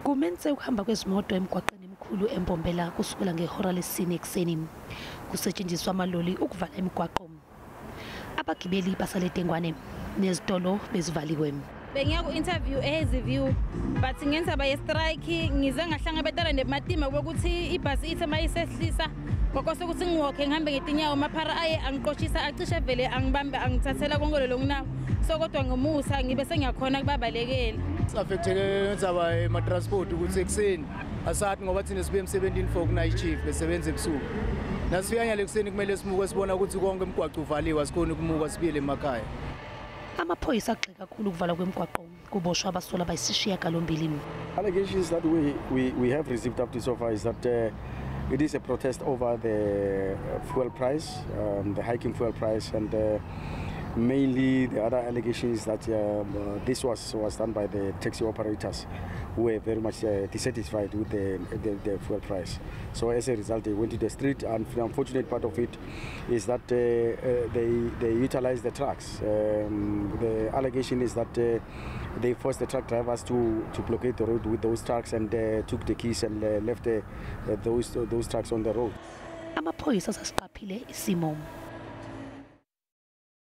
Kumenze ukuhamba kwezimoto emgwaqeni emkhulu eMbombela kusukela ngehora lesine ekuseni. Kusetshenziswa amaloli ukuvala imigwaqo. Abagibeli basaletengwane nezitolo bezivaliwe. Bengiya ku-interview eHazyview but ngenza baye strike ngize ngahlangabetana nematima ukuthi ibhasi ithe mayisehlisa ngokose ukuthi ngiwokhe ngihambe ngetinyawo maphara aye angiqoshisa acishe vele angibambe angithathela konke lo nginako so kodwa ngomusa ngibe sengiyakhona kubabalekela. Safektheke ngenza ema transport ukuthi ekuseni asathi ngoba thina sibe emsebenzini for night shift besebenza ebusuku. Nasifika lekuseni kumele simuke sibona ukuthi konke emgwaqo uvaliwe asikhona ukumuka sibiyele emakhaya. Amaphoyisa agxeka kakhulu ukuvalwa kwemigwaqo kuboshwa abasolwa abayisishiyagalombili. Allegations that we have received up to so far is that it is a protest over the fuel price, the hiking fuel price, and mainly the other allegation is that this was done by the taxi operators who were very much dissatisfied with the fuel price. So as a result, they went to the street, and the unfortunate part of it is that they utilized the trucks. The allegation is that they forced the truck drivers to blockade the road with those trucks and took the keys and left those trucks on the road. Amaphoyisa sasiqaphile isimo.